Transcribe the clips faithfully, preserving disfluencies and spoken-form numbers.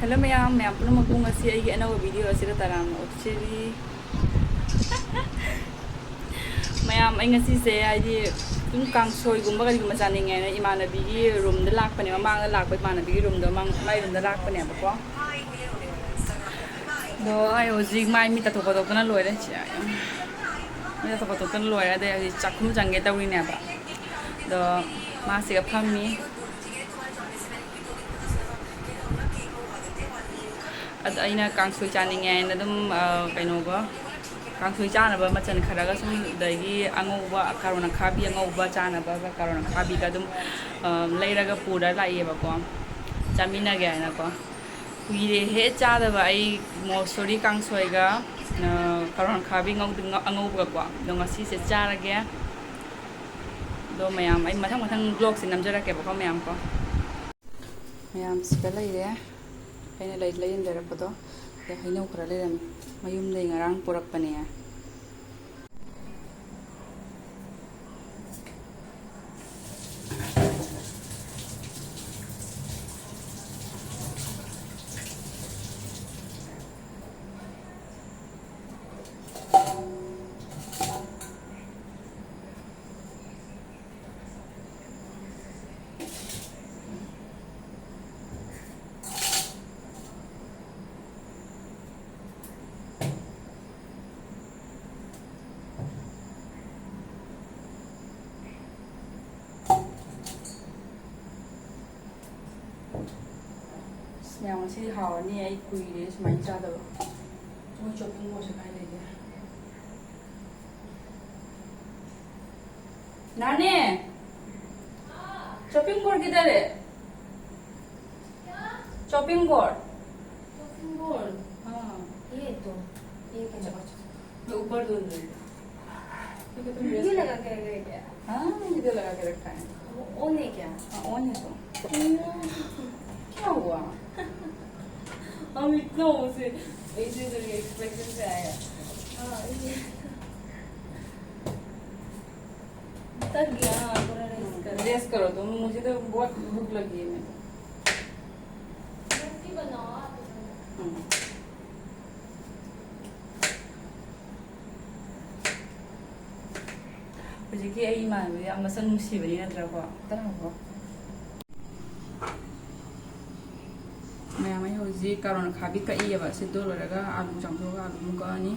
Hello ꯃꯌꯥꯝ, ꯃꯌꯥꯝ ꯄꯨꯝꯅꯃꯛꯄꯨ ꯉꯁꯤ ꯑꯩꯒꯤ ꯑꯅꯧꯕ video ꯑꯁꯤꯗ ꯇꯔꯥꯝꯅ ꯑꯣꯛꯆꯔꯤ꯫ ꯃꯌꯥꯝ, ꯑꯩ ꯉꯁꯤꯁꯦ ꯍꯥꯏꯗꯤ ꯑꯗꯨꯝ ꯀꯥꯡꯁꯣꯏꯒꯨꯝꯕ ꯀꯔꯤꯒꯨꯝꯕ ꯆꯥꯅꯤꯡꯉꯦꯅ ꯏꯃꯥꯟꯅꯕꯤꯒꯤ roomꯗ ꯂꯥꯛꯄꯅꯦ, ꯃꯃꯥꯡꯗ ꯂꯥꯛꯄ ꯏꯃꯥꯟꯅꯕꯤꯒꯤ roomꯗꯣ, ꯃꯥꯏ roomꯗ ꯂꯥꯛꯄꯅꯦꯕꯀꯣ꯫ ꯑꯗꯣ ꯑꯩ ꯍꯧꯖꯤꯛ ꯃꯥꯏ ꯃꯤꯠ ꯇꯥꯊꯣꯛ ꯈꯣꯠꯇꯣꯛꯇꯅ ꯂꯣꯏꯔꯦ꯫ ꯃꯤꯠ ꯇꯥꯊꯣꯛ ꯈꯣꯠꯇꯣꯛꯇꯅ ꯂꯣꯏꯔꯦ꯫ ꯑꯗꯩ ꯍꯧꯖꯤꯛ ꯆꯥꯛꯈꯨꯝ ꯆꯪꯒꯦ ꯇꯧꯔꯤꯅꯦꯕ꯫ ꯑꯗꯣ ꯃꯥꯁꯤꯒ ꯐꯝꯃꯤ꯫ ꯑꯗ ꯑꯩꯅ ꯀꯥꯡꯁꯣꯏ ꯆꯥꯅꯤꯡꯉꯦ ꯍꯥꯏꯅ ꯑꯗꯨꯝ, ꯑ, ꯀꯩꯅꯣꯒ, ꯀꯥꯡꯁꯣꯏ ꯆꯥꯅꯕ ꯃꯆꯜ ꯈꯔꯒ ꯁꯨꯝ, ꯑꯗꯒꯤ ꯑꯉꯧꯕ, ꯀꯥꯔꯣꯟ ꯑꯈꯥꯕꯤ ꯑꯉꯧꯕ ꯆꯥꯅꯕꯒ ꯀꯥꯔꯣꯟ ꯑꯈꯥꯕꯤꯒ ꯑꯗꯨꯝ, ꯑ, ꯂꯩꯔꯒ ꯄꯨꯔ ꯂꯥꯛꯏꯌꯦꯕꯀꯣ, ꯆꯥꯃꯤꯟꯅꯒꯦ ꯍꯥꯏꯅꯀꯣ꯫ ꯀꯨꯏꯔꯦ ꯍꯦ ꯆꯥꯗꯕ ꯑꯩ ꯃꯣꯁꯣꯔꯤ ꯀꯥꯡꯁꯣꯏꯒ, ꯑ, ꯀꯥꯔꯣꯟ ꯑꯈꯥꯕꯤ ꯉꯧ-, ꯑꯉꯧꯕꯒꯀꯣ꯫ ꯑꯗꯣ ꯉꯁꯤꯁꯦ ꯆꯥꯔꯒꯦ꯫ ꯑꯗꯣ ꯃꯌꯥꯝ, ꯑꯩ ꯃꯊꯪ ꯃꯊꯪ vlogꯁꯦ ꯅꯝꯖꯔꯛꯀꯦꯕꯀꯣ ꯃꯌꯥꯝ ꯀꯣ꯫ ꯃꯌꯥꯝꯁꯤꯗ ꯂꯩꯔꯦ꯫ ꯑꯩꯅ ꯂꯩ-, ꯂꯩꯔꯝꯗꯔꯛꯄꯗꯣ꯫ ꯑꯗ ꯍꯩꯅꯧ ꯈꯔ ꯂꯩꯔꯝꯃꯤ꯫ ꯃꯌꯨꯝꯗꯩ ꯉꯔꯥꯡ ꯄꯨꯔꯛꯄꯅꯦ꯫ ꯑꯁ, ꯃꯌꯥꯝ, ꯉꯁꯤꯗꯤ ꯍꯥꯎꯔꯅꯤ꯫ ꯑꯩ ꯀꯨꯏꯔꯦ ꯁꯨꯃꯥꯏꯅ ꯆꯥꯗꯕ꯫ ꯃꯣꯏ chopping boardꯁꯦ ꯀꯥꯏ ꯂꯩꯒꯦ? नानी, chopping board किधर है? Chopping board। Chopping board। हाँ। ये तो, ये क्या? अच्छा, अच्छा। मैं ऊपर धुल रही थी। क्योंकि तुम ये lगा के रख गए क्या? हाँ, इधर लगा के रखा है। वो on है क्या? हाँ, on है तो। हम्म। क्या हुआ? हम इतना उसे, इसे तो expression से आया। हाँ, ये। थक गया, हाँ, थोड़ा rest कर। Rest करो तुम, मुझे तो बहुत भूख लगी है। मैं तो। रोटी बनाओ। ꯍꯧꯖꯤꯛꯀꯤ ꯑꯩ ꯏꯃꯥꯟꯅꯕꯤ ꯌꯥꯝ ꯃꯁꯛ ꯅꯨꯡꯁꯤꯕꯅꯤ ꯅꯠꯇ꯭ꯔꯥꯀꯣ? ꯑꯝꯇ ꯂꯥꯛꯑꯣꯀꯣ꯫ ꯃꯌꯥꯝ, ꯑꯩ ꯍꯧꯖꯤꯛ ꯀꯥꯔꯣꯟ ꯑꯈꯥꯕꯤ ꯀꯛꯏꯌꯦꯕ꯫ ꯁꯤꯗꯣ ꯂꯣꯏꯔꯒ ꯑꯥꯂꯨ ꯆꯥꯝꯊꯣꯛꯑꯒ ꯑꯥꯂꯨ ꯑꯃꯨꯛ ꯀꯛꯑꯅꯤ꯫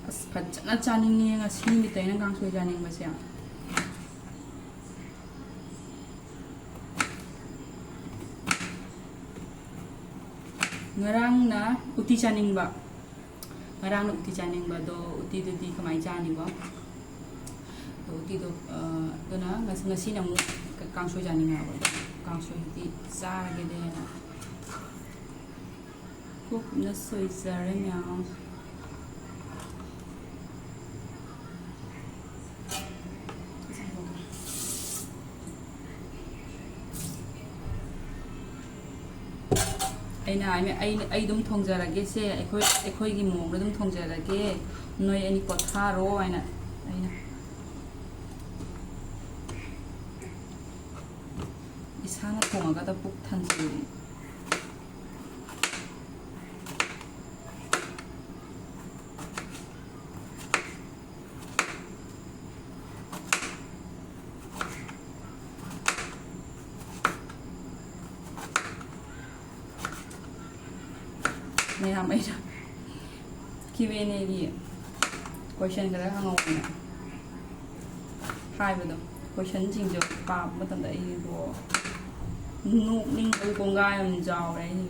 ꯑꯁ, ꯐꯖꯅ ꯆꯥꯅꯤꯡꯉꯦ ꯉꯁꯤ ꯅꯨꯃꯤꯠꯇ ꯑꯩꯅ ꯀꯥꯡꯁꯣꯏ ꯆꯥꯅꯤꯡꯕꯁꯦ꯫ ꯉꯔꯥꯡꯅ ꯎꯇꯤ ꯆꯥꯅꯤꯡꯕ꯫ ꯉꯔꯥꯡꯅ ꯎꯇꯤ ꯆꯥꯅꯤꯡꯕ ꯑꯗꯣ, ꯎꯇꯤꯗꯨꯗꯤ ꯀꯃꯥꯏꯅ ꯆꯥꯅꯤꯀꯣ? ꯑꯗꯣ ꯎꯇꯤꯗꯣ, ꯑ, ꯑꯗꯨꯅ ꯉꯁꯤ, ꯉꯁꯤꯅ ꯑꯃꯨꯛ ꯀꯥꯡꯁꯣꯏ ꯆꯥꯅꯤꯡꯉꯦ ꯍꯥꯏꯕ꯫ ꯀꯥꯡꯁꯣꯏꯗꯤ ꯆꯥꯔꯒꯦꯗꯅ꯫ ꯀꯨꯞꯅ ꯁꯣꯏꯖꯔꯦ ꯃꯌꯥꯝ꯫ ꯑꯩꯅ ꯍꯥꯏꯅ, "ꯑꯩ, ꯑꯩ ꯑꯗꯨꯝ ꯊꯣꯡꯖꯔꯒꯦ ꯁꯦ, ꯑꯩꯈꯣꯏ, ꯑꯩꯈꯣꯏꯒꯤ ꯃꯑꯣꯡꯗ ꯑꯗꯨꯝ ꯊꯣꯡꯖꯔꯒꯦ, ꯅꯣꯏ ꯑꯅꯤ ꯄꯣꯊꯥꯔꯣ" ꯍꯥꯏꯅ ꯑꯩꯅ꯫ ꯏꯁꯥꯅ ꯊꯣꯡꯉꯒꯗ ꯄꯨꯛ ꯊꯟꯖꯩ꯫ ꯃꯌꯥꯝ, ꯑꯩꯅ Q and Aꯒꯤ question ꯈꯔ ꯍꯪꯉꯧꯕꯅꯦ ꯍꯥꯏꯕꯗꯣ, questionꯁꯤꯡꯗꯣ ꯄꯥꯕ ꯃꯇꯝꯗ ꯑꯩꯕꯨ ꯅꯣꯛꯅꯤꯡꯕꯒꯤ ꯀꯣꯡꯒꯥꯏ ꯑꯃ ꯌꯥꯎꯔꯦ ꯑꯩ꯫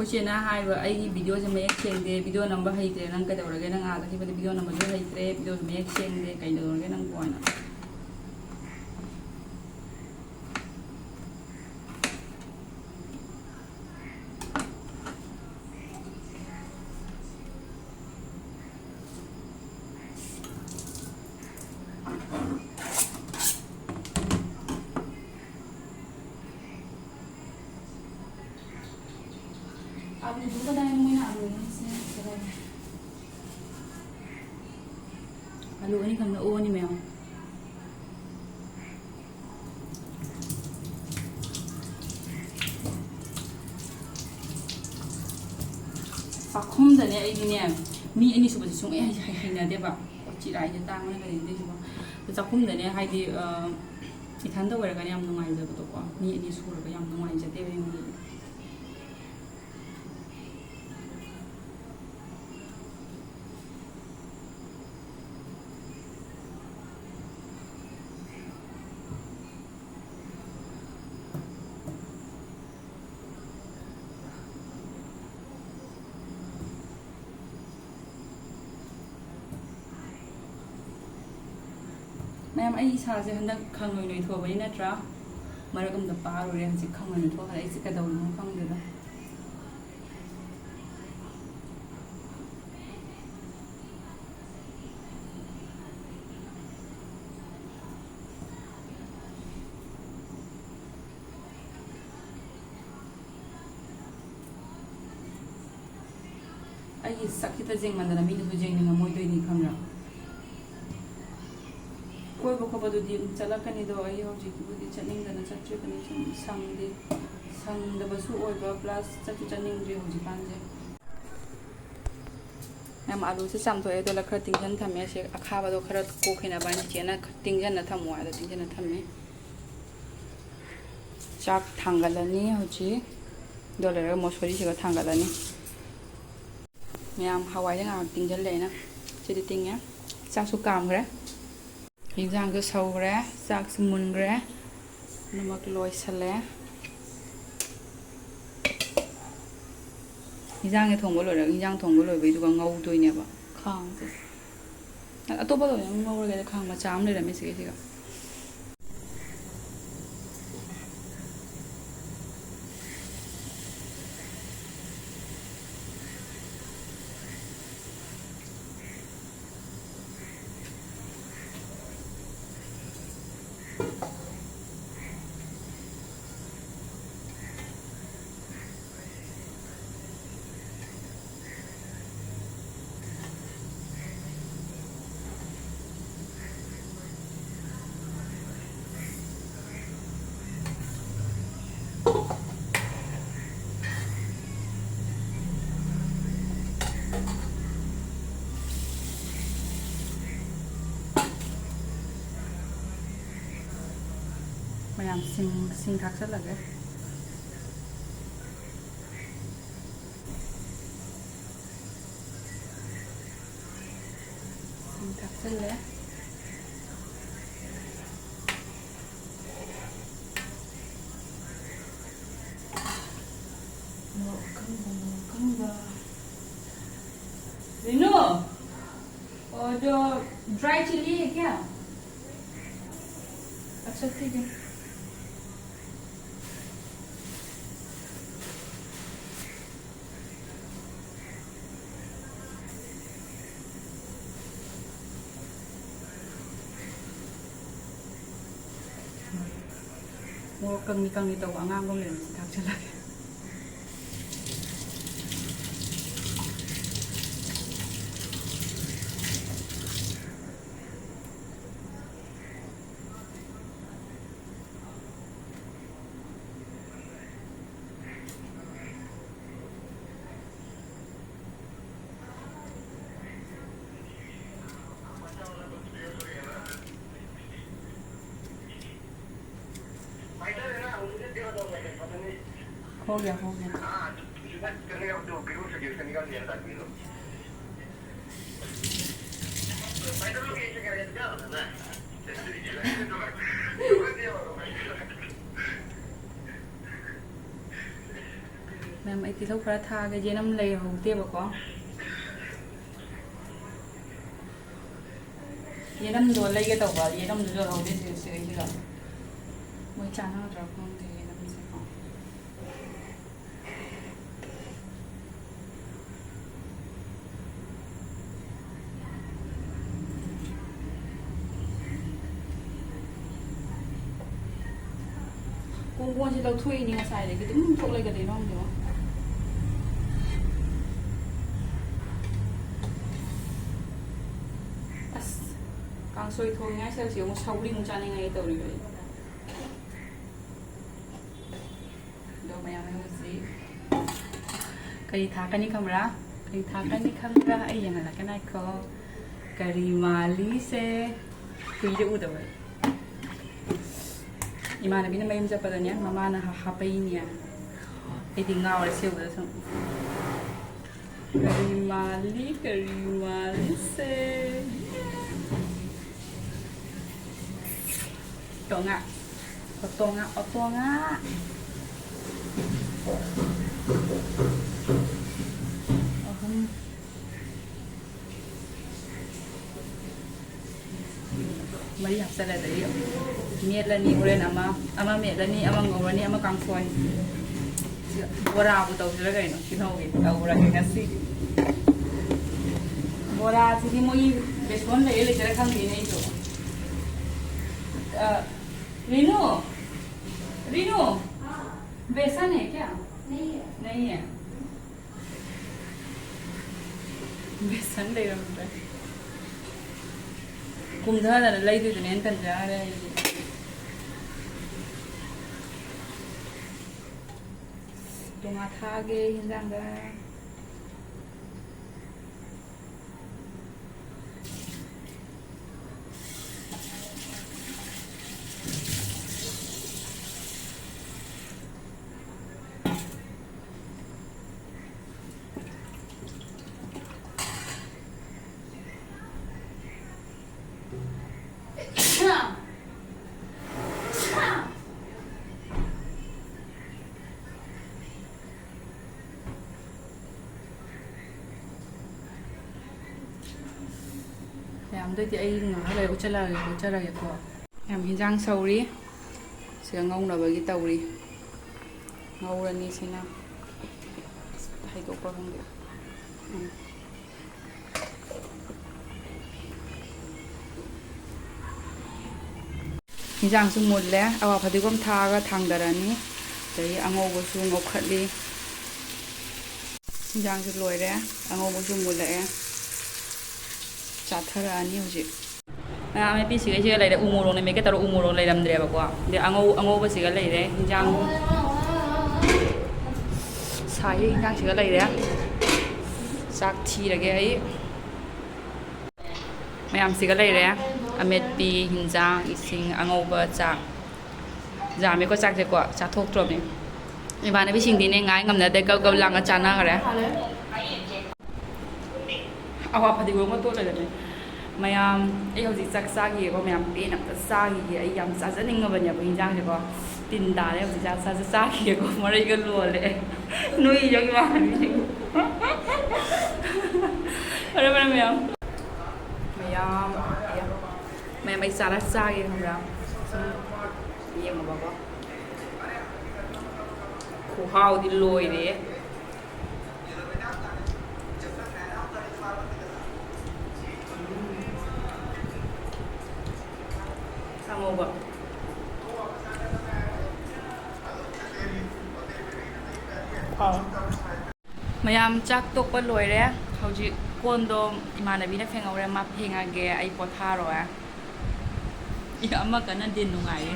ꯑꯩꯈꯣꯏ ꯆꯦꯅ ꯍꯥꯏꯕ, "ꯑꯩꯒꯤ videoꯁꯦ ꯃꯌꯦꯛ ꯁꯦꯡꯗꯦ, video ꯅꯝꯕ ꯍꯩꯇ꯭ꯔꯦ, ꯅꯪ ꯀꯩꯗꯧꯔꯒꯦ? ꯅꯪ ꯑꯥꯗ ꯍꯤꯞꯄꯗ video ꯅꯝꯕꯁꯨ ꯍꯩꯇ꯭ꯔꯦ, videoꯁꯨ ꯃꯌꯦꯛ ꯁꯦꯡꯗꯦ, ꯀꯩꯗꯧꯔꯒꯦ ꯅꯪꯕꯨ?" ꯍꯥꯏꯅ꯫ ꯑꯗꯥꯏ ꯃꯣꯏꯅ ꯑꯂꯨ ꯑꯅꯤꯁꯦ ꯀꯗꯥꯏꯗ? ꯑꯂꯨ ꯑꯅꯤꯈꯛꯅ ꯑꯣꯛꯑꯅꯤ ꯃꯌꯥꯝ꯫ ꯆꯥꯛꯈꯨꯝꯗꯅꯦ ꯑꯩꯗꯤꯅꯦ, ꯃꯤ ꯑꯅꯤ ꯁꯨꯕꯁꯦ ꯁꯨꯡꯍꯩ ꯍꯩ-, ꯍꯩꯅꯗꯦꯕ꯫ ꯆꯤꯔꯥꯏꯁꯦ ꯇꯥꯡꯕꯅ ꯀꯔꯤꯗꯩꯁꯤꯕꯣ꯫ ꯑꯗꯣ ꯆꯥꯛꯈꯨꯝꯗꯅꯦ ꯍꯥꯏꯗꯤ, ꯑ, ꯏꯊꯟꯗ ꯑꯣꯏꯔꯒꯅ ꯌꯥꯝ ꯅꯨꯡꯉꯥꯏꯖꯕꯗꯣꯀꯣ꯫ ꯃꯤ ꯑꯅꯤ ꯁꯨꯔꯒ ꯌꯥꯝ ꯅꯨꯡꯉꯥꯏꯖꯗꯦꯕ ꯌꯨꯝꯗꯗꯤ꯫ ꯃꯌꯥꯝ, ꯑꯩ ꯏꯁꯥꯁꯦ ꯍꯟꯗꯛ ꯈꯪꯅꯣꯏ ꯅꯣꯏꯊꯣꯛꯑꯕꯅꯤ ꯅꯠꯇ꯭ꯔꯥ? ꯃꯔꯛ ꯑꯃꯗ ꯄꯥꯔꯨꯔꯦ, ꯍꯧꯖꯤꯛ ꯈꯪꯅꯣꯏ ꯅꯣꯏꯊꯣꯛꯈ꯭ꯔꯦ꯫ ꯑꯩꯁꯦ ꯀꯩꯗꯧꯔꯤꯅꯣ ꯈꯪꯗꯦꯗ꯫ ꯑꯩꯒꯤ ꯁꯛꯁꯤꯗ ꯌꯦꯡꯃꯟꯗꯅ ꯃꯤꯅꯁꯨ ꯌꯦꯡꯅꯤꯡꯉꯝꯃꯣꯏꯗꯣꯏꯅꯤ, ꯈꯪꯕ꯭ꯔꯥ? ꯀꯣꯏꯕ ꯈꯣꯠꯄꯗꯨꯗꯤ ꯑꯗꯨꯝ ꯆꯠꯂꯛꯀꯅꯤꯗꯣ, ꯑꯩ ꯍꯧꯖꯤꯛꯄꯨꯗꯤ ꯆꯠꯅꯤꯡꯗꯅ ꯆꯠꯇ꯭ꯔꯤꯕꯅꯤ, ꯁꯨꯝ ꯁꯪꯗꯦ꯫ ꯁꯪꯗꯕꯁꯨ ꯑꯣꯏꯕ, plus ꯆꯠꯁꯨ ꯆꯠꯅꯤꯡꯗ꯭ꯔꯤ ꯍꯧꯖꯤꯛꯀꯥꯟꯁꯦ꯫ ꯌꯥꯝ ꯑꯂꯨꯁꯦ ꯆꯥꯝꯊꯣꯛꯑꯦ, ꯑꯗꯨꯒ ꯈꯔ ꯇꯤꯡꯁꯤꯟ ꯊꯝꯃꯦ꯫ ꯁꯤ ꯑꯈꯥꯕꯗꯣ ꯈꯔ ꯀꯣꯛꯈꯤꯅꯕ ꯍꯥꯏꯅ ꯆꯦꯅ ꯇꯤꯡꯁꯤꯟꯅ ꯊꯝꯃꯣ ꯍꯥꯏꯗꯣ ꯇꯤꯡꯁꯤꯟꯅ ꯊꯝꯃꯦ꯫ ꯆꯥꯛ ꯊꯥꯡꯒꯠꯂꯅꯤ ꯍꯧꯖꯤꯛ꯫ ꯑꯗꯨ ꯂꯣꯏꯔꯒ ꯃꯣꯁꯣꯔꯤꯁꯤꯒ ꯊꯥꯡꯒꯠꯂꯅꯤ꯫ ꯃꯌꯥꯝ, ꯍꯋꯥꯏꯗ ꯉꯥꯏꯍꯥꯛ ꯇꯤꯡꯁꯤꯜꯂꯦ ꯑꯩꯅ꯫ ꯁꯤꯗꯤ ꯇꯤꯡꯉꯦ꯫ ꯆꯥꯛꯁꯨ ꯀꯥꯝꯈ꯭ꯔꯦ꯫ ꯌꯦꯟꯁꯥꯡꯁꯨ ꯁꯧꯈ꯭ꯔꯦ꯫ ꯆꯥꯛꯁꯨ ꯃꯨꯟꯈ꯭ꯔꯦ꯫ ꯄꯨꯝꯅꯃꯛ ꯂꯣꯏꯁꯤꯜꯂꯦ꯫ ꯌꯦꯟꯁꯥꯡꯁꯦ ꯊꯣꯡꯕ ꯂꯣꯏꯔꯒ, ꯌꯦꯟꯁꯥꯡ ꯊꯣꯡꯕ ꯂꯣꯏꯕꯩꯗꯨꯒ ꯉꯧꯗꯣꯏꯅꯦꯕ ꯈꯥꯡꯁꯦ꯫ ꯑꯇꯣꯞꯄ ꯂꯣꯏꯅ ꯑꯗꯨꯝ ꯉꯧꯔꯒꯦꯗ, ꯈꯥꯡ ꯃꯆꯥ ꯑꯃ ꯂꯩꯔꯝꯃꯦ ꯁꯤꯒꯤꯁꯤꯒ꯫ ꯌꯥꯝ ꯁꯤꯡ, ꯁꯤꯡ ꯊꯥꯛꯆꯜꯂꯒꯦ꯫ ꯁꯤꯡ ꯊꯥꯛꯆꯜꯂꯦ꯫ ꯃꯣꯔꯣꯛ ꯑꯀꯪꯕ, ꯃꯣꯔꯣꯛ ꯑꯀꯪꯕ꯫ ꯔꯤꯅꯨ! और जो ड्राई चिली है क्या? अच्छा, ठीक है। ꯃꯣꯔꯣꯛ ꯀꯪꯂꯤ ꯀꯪꯂꯤ ꯇꯧꯕ ꯑꯉꯥꯡꯕ ꯑꯃ ꯂꯩꯕꯁꯤ ꯊꯥꯛꯆꯜꯂꯒꯦ꯫ हो गया, हो गया। ꯃꯌꯥꯝ, ꯑꯩ ꯇꯤꯜꯍꯧ ꯈꯔ ꯊꯥꯛꯑꯒꯦ, ꯌꯦꯅꯝ ꯂꯩꯍꯧꯗꯦꯕꯀꯣ꯫ ꯌꯦꯅꯝꯗꯣ ꯂꯩꯒꯦ ꯇꯧꯕ, ꯌꯦꯅꯝꯗꯣ ꯌꯣꯜꯍꯧꯗꯦ ꯁꯤ-, ꯁꯤꯗꯩꯁꯤꯗ꯫ ꯃꯣꯏ ꯆꯥꯟꯅꯗ꯭ꯔꯥ ꯈꯪꯗꯦ ꯌꯦꯅꯝꯁꯦꯀꯣ꯫ ꯀꯣꯡꯒꯣꯟꯁꯦ ꯂꯧꯊꯣꯛꯏꯅꯦ ꯉꯁꯥꯏꯗꯒꯤ, ꯑꯗꯨꯝ ꯊꯣꯛꯂꯩ, ꯀꯩꯗꯧꯅꯣ ꯈꯪꯗꯦꯕꯣ꯫ ꯑꯁ, ꯀꯥꯡꯁꯣꯏ ꯊꯣꯡꯉꯤꯉꯥꯏ ꯁꯔꯨꯛꯁꯦ ꯑꯃꯨꯛ ꯁꯧꯒ꯭ꯔꯤ ꯑꯃꯨꯛ ꯆꯥꯅꯤꯡꯉꯥꯏ ꯇꯧꯔꯤꯕ ꯑꯩ꯫ ꯑꯗꯣ ꯃꯌꯥꯝ ꯍꯧꯖꯤꯛ ꯀꯔꯤ ꯊꯥꯛꯀꯅꯤ ꯈꯪꯕ꯭ꯔꯥ? ꯀꯔꯤ ꯊꯥꯛꯀꯅꯤ ꯈꯪꯕ꯭ꯔꯥ? ꯑꯩ ꯌꯦꯡꯍꯜꯂꯛꯀꯦ, ꯉꯥꯏꯈꯣ꯫ ꯀꯔꯤ ꯃꯥꯜꯂꯤꯁꯦ? ꯀꯨꯏꯔꯦ ꯎꯗꯕ꯫ ꯏꯃꯥꯟꯅꯕꯤꯅ ꯃꯌꯨꯝ ꯆꯠꯄꯗꯅꯦ, ꯃꯃꯥꯅ ꯍꯥ-, ꯍꯥꯞꯄꯛꯏꯅꯦ꯫ ꯑꯩꯗꯤ ꯉꯥꯎꯔꯦ ꯁꯤ ꯎꯕꯗ ꯁꯨꯝ꯫ ꯀꯔꯤ ꯃꯥꯜꯂꯤ, ꯀꯔꯤ ꯃꯥꯜꯂꯤꯁꯦ? ꯑꯣꯇꯣ ꯉꯥ, ꯑꯣꯇꯣ ꯉꯥ, ꯑꯣꯇꯣ ꯉꯥ꯫ ꯑꯍꯨꯝ꯫ ꯃꯔꯤ ꯍꯥꯞꯆꯜꯂꯦ꯫ ꯑꯗꯒꯤ ꯃꯦꯠꯂꯅꯤ ꯍꯣꯔꯦꯟ ꯑꯃ, ꯑꯃ ꯃꯦꯠꯂꯅꯤ, ꯑꯃ ꯉꯧꯔꯅꯤ, ꯑꯃ ꯀꯥꯡꯁꯣꯏ꯫ ꯕꯣꯔꯥꯕꯨ ꯇꯧꯁꯤꯔꯥ ꯀꯩꯅꯣ? ꯇꯤꯜꯍꯧꯒꯤ ꯇꯧꯔꯒꯦ ꯉꯁꯤꯗꯤ꯫ ꯕꯣꯔꯥꯁꯤꯗꯤ ꯃꯣꯏ ꯕꯦꯁꯣꯟ ꯂꯩꯔ ꯂꯩꯇ꯭ꯔꯥ ꯈꯪꯗꯦꯅꯦ ꯑꯩꯁꯨ꯫ ꯑ, ꯔꯤꯅꯨ! ꯔꯤꯅꯨ! ꯕꯦꯁꯟ ꯍꯦ ꯀꯌꯥ? ꯅꯍꯤ ꯍꯦ꯫ ꯅꯍꯤ ꯍꯦ꯫ ꯕꯦꯁꯟ ꯂꯩꯔꯝꯗ꯭ꯔꯦ꯫ ꯀꯨꯝꯊꯗꯅ ꯂꯩꯗꯣꯏꯗꯨꯅ ꯍꯦꯟꯅ ꯇꯟꯖꯈ꯭ꯔꯦ ꯑꯩꯗꯤ꯫ ꯇꯣꯉꯥꯟ ꯊꯥꯛꯑꯒꯦ ꯍꯦꯟꯖꯥꯡꯗ꯫ ꯃꯌꯥꯝꯗꯩꯗꯤ ꯑꯩ ꯉꯥꯏꯍꯥꯛ ꯂꯩꯔ ꯎꯠꯆꯜꯂꯛꯑꯒꯦ, ꯎꯠꯆꯔꯒꯦꯀꯣ꯫ ꯃꯌꯥꯝ ꯍꯤꯟꯖꯥꯡ ꯁꯧꯔꯤ, ꯁꯤꯗ ꯉꯧꯅꯕꯒꯤ ꯇꯧꯔꯤ꯫ ꯉꯧꯔꯅꯤ ꯁꯤꯅ꯫ ꯍꯩꯗꯣꯛꯄ꯭ꯔꯥ ꯈꯪꯗꯦ꯫ ꯎꯝ꯫ ꯍꯤꯟꯖꯥꯡꯁꯨ ꯃꯨꯜꯂꯦ, ꯑꯋꯥ ꯐꯗꯤꯒꯣꯝ ꯊꯥꯛꯑꯒ ꯊꯥꯡꯗꯔꯅꯤ꯫ ꯑꯗꯒꯤ ꯑꯉꯧꯕꯁꯨ ꯉꯧꯈꯠꯂꯤ꯫ ꯍꯤꯟꯖꯥꯡꯁꯨ ꯂꯣꯏꯔꯦ, ꯑꯉꯧꯕꯁꯨ ꯃꯨꯜꯂꯛꯑꯦ꯫ ꯆꯥꯊꯔꯛꯑꯅꯤ ꯍꯧꯖꯤꯛ꯫ ꯃꯌꯥꯝ ꯃꯄꯤꯁꯤꯒꯩꯁꯤꯒ ꯂꯩꯔꯦ꯫ ꯎ ꯃꯣꯔꯣꯛꯅ ꯃꯦꯠꯀꯦ ꯇꯧꯔ ꯎ ꯃꯣꯔꯣꯛ ꯂꯩꯔꯝꯗ꯭ꯔꯦꯕꯀꯣ꯫ ꯑꯗꯩ ꯑꯉꯧ-, ꯑꯉꯧꯕꯁꯤꯒ ꯂꯩꯔꯦ꯫ ꯍꯤꯟꯖꯥꯡ ꯁꯥꯏꯒꯤ ꯍꯤꯟꯖꯥꯡꯁꯤꯒ ꯂꯩꯔꯦ꯫ ꯆꯥꯛ ꯊꯤꯔꯒꯦ ꯑꯩ꯫ ꯃꯌꯥꯝꯁꯤꯒ ꯂꯩꯔꯦ꯫ ꯑꯃꯦꯠꯄꯤ, ꯍꯤꯟꯖꯥꯡ, ꯏꯁꯤꯡ, ꯑꯉꯧꯕ, ꯆꯥꯛ꯫ ꯌꯥꯝꯃꯦꯀꯣ ꯆꯥꯛꯁꯦꯀꯣ, ꯆꯥꯊꯣꯛꯇ꯭ꯔꯕꯅꯤ꯫ ꯏꯃꯥꯟꯅꯕꯤꯁꯤꯡꯗꯤꯅꯦ ꯉꯥꯏ ꯉꯝꯅꯗꯦ, ꯒꯞ ꯒꯞ ꯂꯥꯡꯉ ꯆꯥꯅꯈ꯭ꯔꯦ꯫ ꯑꯋꯥ ꯐꯗꯤꯒꯣꯝꯒ ꯇꯣꯠꯂꯒꯅꯦ꯫ ꯃꯌꯥꯝ, ꯑꯩ ꯍꯧꯖꯤꯛ ꯆꯥꯛ ꯆꯥꯈꯤꯒꯦꯀꯣ, ꯃꯌꯥꯝ ꯄꯦꯟꯅ ꯑꯝꯇ ꯆꯥꯈꯤꯒꯦ꯫ ꯑꯩ ꯌꯥꯝ ꯆꯥꯖꯅꯤꯡꯉꯕꯅꯦꯕ ꯍꯤꯟꯖꯥꯡꯁꯦꯀꯣ꯫ ꯇꯤꯟ ꯇꯥꯔꯦ ꯍꯧꯖꯤꯛ ꯆꯥꯛ ꯆꯥꯁꯦ ꯆꯥꯈꯤꯒꯦꯀꯣ, ꯃꯔꯩꯒ ꯂꯣꯜꯂꯦ꯫ ꯅꯣꯏ ꯌꯧ ꯏꯃꯥꯟꯅꯕꯤꯁꯤꯡ꯫ ꯐꯔꯦ, ꯐꯔꯦ ꯃꯌꯥꯝ꯫ ꯃꯌꯥꯝ, ꯃꯌꯥꯝ ꯑꯩ ꯆꯥꯔ ꯆꯥꯒꯦ ꯈꯪꯕ꯭ꯔꯥ? ꯁꯨꯝ ꯌꯦꯡꯉꯨꯕꯀꯣ꯫ ꯈꯨꯍꯥꯎꯗꯤ ꯂꯣꯏꯔꯦ꯫ ꯁꯥ ꯉꯧꯕ꯫ ꯍꯥꯎ꯫ ꯃꯌꯥꯝ ꯆꯥꯛ ꯇꯣꯛꯄ ꯂꯣꯏꯔꯦ꯫ ꯍꯧꯖꯤꯛ ꯀꯣꯟꯗꯣ ꯏꯃꯥꯟꯅꯕꯤꯅ ꯐꯦꯡꯍꯧꯔꯦ, ꯃꯥ ꯐꯦꯡꯉꯒꯦ, ꯑꯩ ꯄꯣꯊꯥꯔꯣꯏ꯫ ꯑꯦ, ꯑꯃ ꯀꯟꯅ ꯗꯤꯟ ꯅꯨꯡꯉꯥꯏꯔꯤ꯫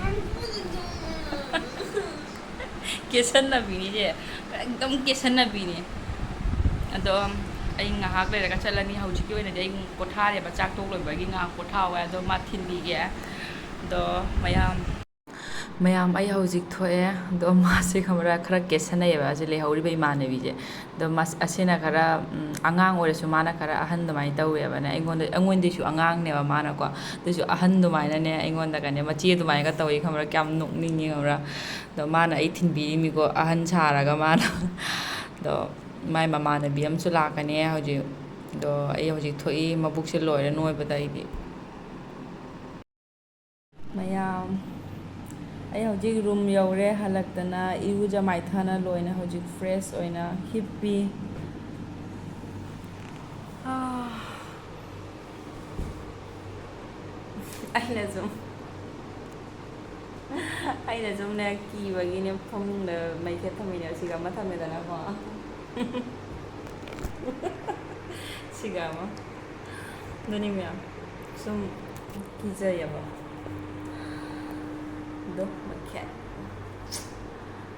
ꯀꯦꯁꯟꯅꯕꯤꯅꯤꯁꯦ, ꯑꯦꯛꯗꯝ ꯀꯦꯁꯟꯅꯕꯤꯅꯤ꯫ ꯑꯗꯣ ꯑꯩ ꯉꯥꯏꯍꯥꯛ ꯂꯩꯔꯒ ꯆꯠꯂꯅꯤ꯫ ꯍꯧꯖꯤꯛꯀꯤ ꯑꯣꯏꯅꯗꯤ ꯑꯩ ꯄꯣꯊꯥꯔꯦꯕ, ꯆꯥꯛ ꯇꯣꯛ ꯂꯣꯏꯕꯒꯤ ꯉꯥꯏꯍꯥꯛ ꯄꯣꯊꯥꯍꯧꯋꯦ꯫ ꯑꯗꯣ ꯃꯥ ꯊꯤꯟꯕꯤꯒꯦ꯫ ꯑꯗꯣ ꯃꯌꯥꯝ, ꯃꯌꯥꯝ, ꯑꯩ ꯍꯧꯖꯤꯛ ꯊꯣꯛꯑꯦ꯫ ꯑꯗꯣ ꯃꯥꯁꯦ ꯈꯪꯕ꯭ꯔꯥ, ꯈꯔ ꯀꯦꯁꯟꯅꯩꯌꯦꯕ, ꯑꯁꯤ ꯂꯩꯍꯧꯔꯤꯕ ꯏꯃꯥꯟꯅꯕꯤꯁꯦ꯫ ꯑꯗꯣ ꯃꯥꯁ-, ꯑꯁꯤꯅ ꯈꯔ, ꯎꯝ, ꯑꯉꯥꯡ ꯑꯣꯏꯔꯁꯨ ꯃꯥꯅ ꯈꯔ ꯑꯍꯟ ꯑꯗꯨꯃꯥꯏꯅ ꯇꯧꯋꯦꯕꯅꯦ꯫ ꯑꯩꯉꯣꯟꯗ, ꯑꯩꯉꯣꯟꯗꯩꯁꯨ ꯑꯉꯥꯡꯅꯦꯕ ꯃꯥꯅꯀꯣ꯫ ꯑꯗꯨꯁꯨ ꯑꯍꯟ ꯑꯗꯨꯃꯥꯏꯅꯅꯦ, ꯑꯩꯉꯣꯟꯗꯒꯅꯦ ꯃꯆꯦ ꯑꯗꯨꯃꯥꯏꯅꯒ ꯇꯧꯋꯤ ꯈꯪꯕ꯭ꯔꯥ, ꯀꯌꯥꯝ ꯅꯣꯛꯅꯤꯡꯉꯤ ꯈꯪꯕ꯭ꯔꯥ꯫ ꯑꯗꯣ ꯃꯥꯅ ꯑꯩ ꯊꯤꯟꯕꯤꯔꯤꯃꯤꯀꯣ, ꯑꯍꯟ ꯁꯥꯔꯒ ꯃꯥꯅ꯫ ꯑꯗꯣ ꯃꯥꯏ ꯃꯃꯥꯟꯅꯕꯤ ꯑꯃꯁꯨ ꯂꯥꯛꯀꯅꯤ ꯍꯧꯖꯤꯛ꯫ ꯑꯗꯣ ꯑꯩ ꯍꯧꯖꯤꯛ ꯊꯣꯛꯏ, ꯃꯕꯨꯛꯁꯦ ꯂꯣꯏꯔꯦ ꯅꯣꯏꯕꯗ ꯑꯩꯗꯤ꯫ ꯃꯌꯥꯝ, ꯑꯩ ꯍꯧꯖꯤꯛ ꯔꯨꯝ ꯌꯧꯔꯦ꯫ ꯍꯜꯂꯛꯇꯅ ꯏꯔꯨꯖ ꯃꯥꯏꯊꯅ ꯂꯣꯏꯅ ꯍꯧꯖꯤꯛ ꯐ꯭ꯔꯦꯁ ꯑꯣꯏꯅ ꯍꯤꯞꯄꯤ꯫ ꯑꯥ, ꯑꯩꯅ ꯁꯨꯝ, ꯑꯩꯅ ꯁꯨꯝꯅꯦ ꯀꯤꯕꯒꯤꯅꯦ ꯐꯃꯨꯡꯗ ꯃꯩꯈꯦꯠ ꯊꯝꯃꯤꯅꯦ꯫ ꯁꯤꯒ ꯑꯃ ꯊꯝꯃꯦꯗꯅꯀꯣ꯫ ꯁꯤꯒ ꯑꯃ꯫ ꯑꯗꯨꯅꯤ ꯃꯌꯥꯝ꯫ ꯁꯨꯝ ꯀꯤꯖꯩꯌꯦꯕ꯫ ꯑꯗꯣ ꯃꯩꯈꯦꯠ꯫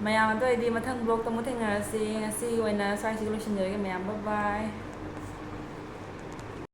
ꯃꯌꯥꯝ ꯑꯗꯨ ꯑꯣꯏꯔꯗꯤ ꯃꯊꯪ ꯕ꯭ꯂꯣꯛꯇ ꯑꯃꯨꯛ ꯊꯦꯡꯅꯔꯁꯤ꯫ ꯉꯁꯤꯒꯤ ꯑꯣꯏꯅ ꯁ꯭ꯋꯥꯏꯁꯤꯒ ꯂꯣꯏꯁꯤꯟꯖꯔꯒꯦ ꯃꯌꯥꯝ꯫ ꯕꯥꯏ ꯕꯥꯏ꯫